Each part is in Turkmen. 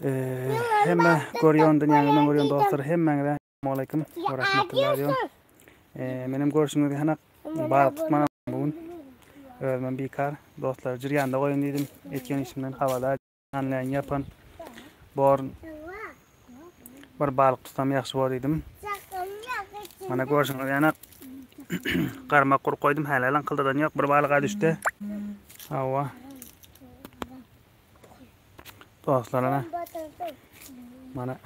Hemme görýän dünýäňizden görýän dostlar hemmäňize Assalamualaikum we rahmetullah diýýän. Menem görşüňiz ýaly balyk tutman bu gün. Özümem bikar. Dostlar jürýände goýun diýdim. Etýän işimden habardar anlaýan ýapan bor. Bir balyk tutsam ýagşy bor diýdim. Mana görşüňiz ýaly garmak gurup goýdum. Häli laňkyldadan ýok. Bir balyga düşdi. Hawa. Dostlar ana. Mana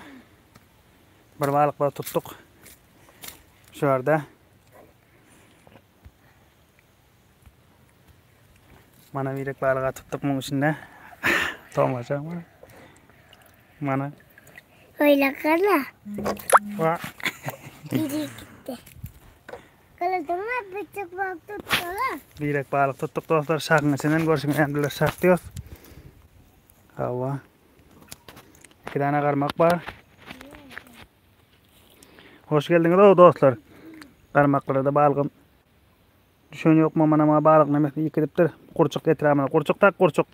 bir balyk bar tutduk. Şu ýerde. Mana birek balyga tutduk muň içinde. Tomaşa mana. Mana. Öyle kala. Va. Biri gitti. Kaladım mı bir balık tuttular. Birek balyk tutduk dostlar. Şahyň içinden görşüňiz ýaly biler şah diýos. Hawa. Iki däne garmak bar. Hoş geldiňiz o dostlar. Garmaklarda balgym düşen ýokmy mana maňa balyk nemesini ýikidipdir. Gurçuk getirä mana. Gurçuk tak gurçuk.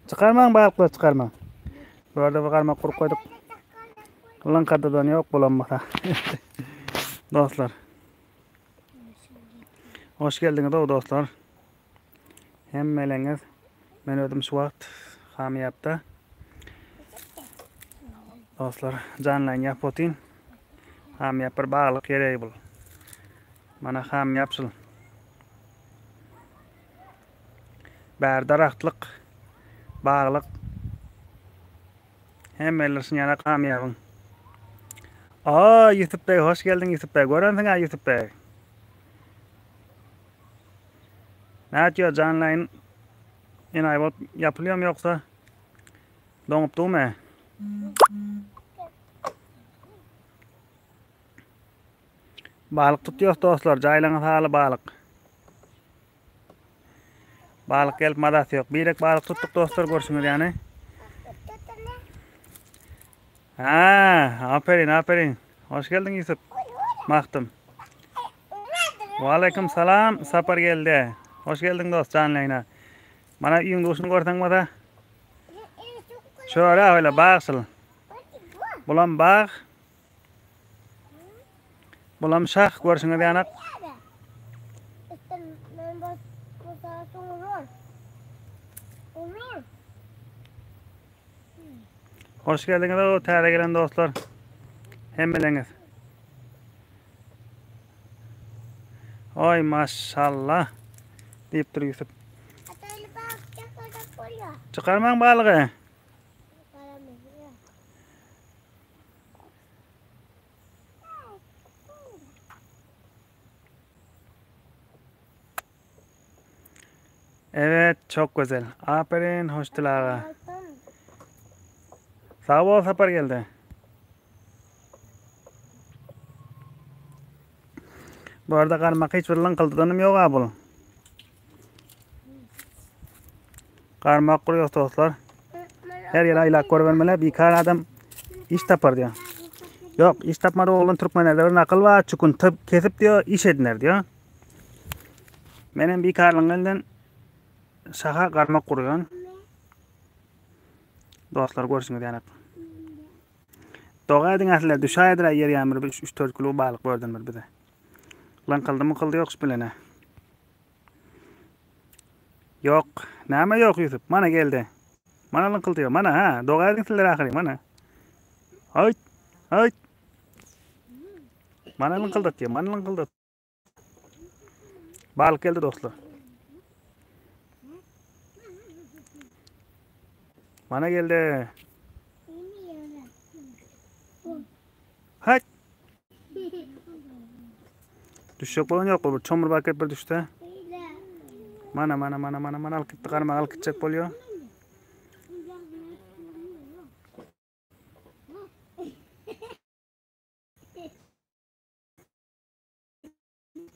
Çykarmaň balyklary çykarmaň. Bu ýerde bir garmak gurup goýduk. Lyňkadadan ýok bolanmasa. Dostlar. Hoş geldiňiz o dostlar. Hemmeleňiz. Men özüm şu wagt Hamyýapda. Dostlar, janlaýyn ýap otyn. Hamyýap bir baglyk ýeri bul. Mana Hamyýap şul. Bär daragtlyk, baglyk. Hemmeler şun ýaly Hamyýabyň. Aa, Ýusup beg, hoş geldiň Ýusup beg. Görensiň-ä Ýusup beg. Nätýo janlaýyn enaýy bolup ýapylýarmy ýoksa doňup durmy? Balyk tutýas dostlar, jaýlaňyz haly balyk. Balyk gelip mazasy ýok. Birek balyk tutduk dostlar görşüňiz ýaly. Ha, aferin, aferin. Hoş geldiň Ýusup. Mahdum. Waleýkim salam, Sapar geldi. Hoş geldiň dost janly ýaýyna. Mana öýüň duşuny görseň bolsa. Şöyle öyle bagşyl. Bulam bag. Bulam şah görşüňiz ýanak. Hoş geldiňiz o täze gelen dostlar. Hemmeleňiz. Oy maşallah diýipdir Ýusup. Çykarmaň balygy. Evet, çok güzel. Aferin, Hoşdil aga. Sag bol, Sapar geldi. Bu arada garmak hiç bir lyňkyldydanym ýok ha bul. Garmak gurýas dostlar. Her ýere aýlap görübermeli, bikar adam iş tapar diýär. Ýok, iş tapmady oglan türkmenlerde bir nakyl bar, çükün typ kesip diýär, iş ediner diýär. Menem bikarlygyň elinden şaha garmak gurýan. Dostlar görşüňiz ýaly. Doga ediň ähliler düşäýedir ýer ýamyr bir 3-4 kilo balyk börden bir bize. Laňkyldy mykyldy ýok şu bilene. Ýok. Näme ýok Ýusup? Mana geldi. Mana lyňkyldy ýok. Mana ha, doga ediň sizler ahyry. Mana. Aýt. Aýt. Mana lyňkyldatýar. Mana lyňkyldat. Balyk geldi dostlar. Mana geldi. Haýt. Düşjek bolan ýok bu. Çomur bakyp bir düşse. Mana mana mana mana mana alyp gitdi garmak alyp gitjek bolýar.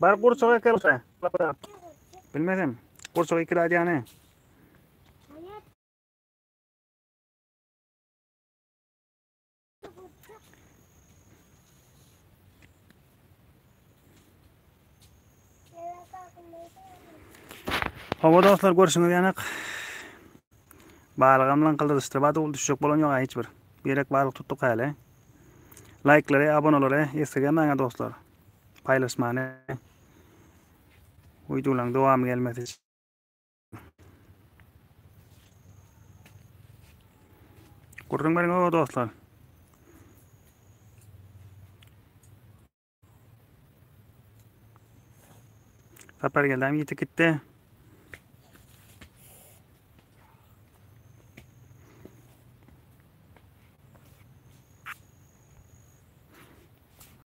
Bar gurçuk ekel. Bilmedim. Gurçuk ikili aýdýany. Hawa dostlar görşüňiz ýanak. Balygam laňkyldadyşdyryp ady ol düşjek bolan ýok hiç bir. Gerek balyk tutduk häli. Laýklary, abonalary esirgemäň dostlar. Paýlaşmany. Wideolaryň dowamy gelmesi üçin. Gürrüň beriň o dostlar. Sapar geldi hem ýitip gitdi.